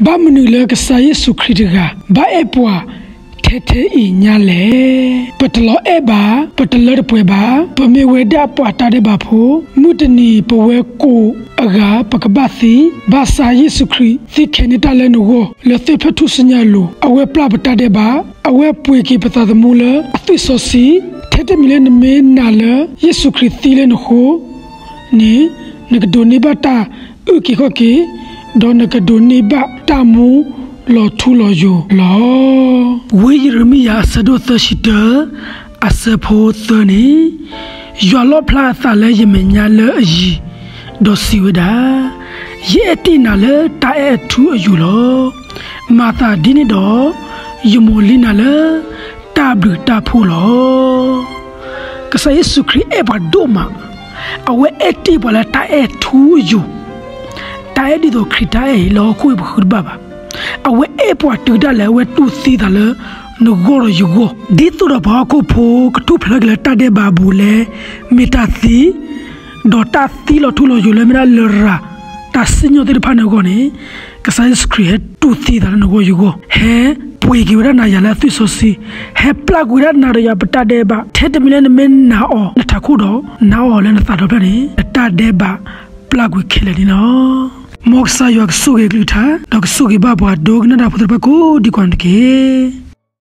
ဘၣ်မနုၤလၢကစၢ်ယ့ၣ်ၡူးခရံာ်တဂၤ ဘၣ်အဲၣ်ပှၤထဲထဲအံၤညါလဲၣ်. ပတလီၤအဲၣ်ဘၣ်, ပတလၢတပှဲၤဘၣ်. ပမ့ၢ်ဝဲဒၣ်ပှၤတၢ်ဒဲးဘးဖိ, မုၢ်တနံၤပဝဲကိးအဂၤ ပကဘၣ်သံ, ဘၣ်ဆၣ်ယ့ၣ်ၡူးခရံာ်သံခဲန့ၢ်တၢ်လၢနဂီၢ် လၢသ့ၣ်ဖျၢၣ်ထူၣ်စုညါအလိၤ, အဝဲပျၢ်ပတၢ်ဒဲးဘး, အဝဲပှ့ၤက့ၤပသးသမူလၢအသွံၣ်စီဆှံ, ထဲတမံၤလၢနမ့ၢ်နာ်လၢယ့ၣ်ၡူးခရံာ်သံလၢနဃိ န့ၣ် နကဒိးန့ၢ်ဘၣ်တၢ်အုၣ်က့ၤခီၣ်က့ၤ, ဒီးနကဒိးန့ၢ်ဘၣ်တၢ်မူလီၤထူလီၤယိာ်လီၤ. ဝံယံးရမံယၤအဆၢဒိၣ်သၢဆံတၢ, အဆၢဖိသၢန့ၣ်, ယွၤလီၣ်ဖျါအသးလၢယမဲာ်ညါလၢအယံၤ, ဒီးစံးဝဲဒၣ်, ယအဲၣ်တ့ၢ်နၤလၢတၢ်အဲၣ်အထူအယိာ်လီၤ. မၤသးဒ်န့ၣ်ဒီး, ယမိၢ်လံနၤလၢတၢ်ဘျုးတၢ်ဖှိၣ်လီၤ. ကစၢ်ယ့ၣ်ၡူးခရံာ်အဲၣ်ပှၤဒိၣ်မး, အဝဲအဲၣ်တ့ၢ်ပှၤလၢတၢ်အဲၣ်ထူအယိာ်, တၢ်အဲၣ်ဒ်သိးခရံာ်တၢ်အဲၣ်အံၤလၢဟီၣ်ခိၣ်အံၤပဃုတဘၣ်ဘၣ်. အဝဲအဲၣ်ပှၤတုၤဒၣ်လဲာ် အဝဲတူၢ်သံသးလၢနဂီၢ်ဒီးယဂီၢ်, ဒ်သိးဒီးပှၤဟီၣ်ခိၣ်ဖိကထူၣ်ဖျဲးထီၣ်က့ၤလၢတၢ်ဒဲးဘးအပူၤလၢ မ့ၢ်တၢ်သံ ဒီးတၢ်သံလီၤထူလီၤယိာ်လၢမ့ၢ်ဒၣ်လရာ် တၢ်စံၣ်ညီၣ်သ့ၣ်တဖၣ်န့ၣ်အဂီၢ်န့ၣ်, ကစၢ်ယ့ၣ်ၡူးခရံာ်ဟဲတူၢ်သံသးလၢနဂီၢ်ယဂီၢ်, ဟဲပှ့ၤက့ၤဝဲဒၣ်နၤယၤလၢအသွံၣ်စီဆှံ, ဟဲပျၢ်ကွံာ်ဝဲဒၣ်နၤဒီးယၤပတၢ်ဒဲးဘး, ထဲတမံၤလၢနမ့ၢ်နာ်အီၤလၢနထးခိၣ်ဒီး နာ်အီၤလၢနသးဒီဖျၢၣ်န့ၣ်, နတၢ်ဒဲးဘးပျၢ်ကွံာ်ခဲလၢာ်န့ၣ်လီၤ. မ်ကစၢ်ယွၤကဆိၣ်ဂ့ၤအကလုၢ်ကထါ, ဒီးကဆိၣ်ဂ့ၤဘၣ်ပှၤဒိကနၣ်တၢ်ဖိသ့ၣ်တဖၣ်ကိးဒံးကိးဂၤဒဲးတက့ၢ်.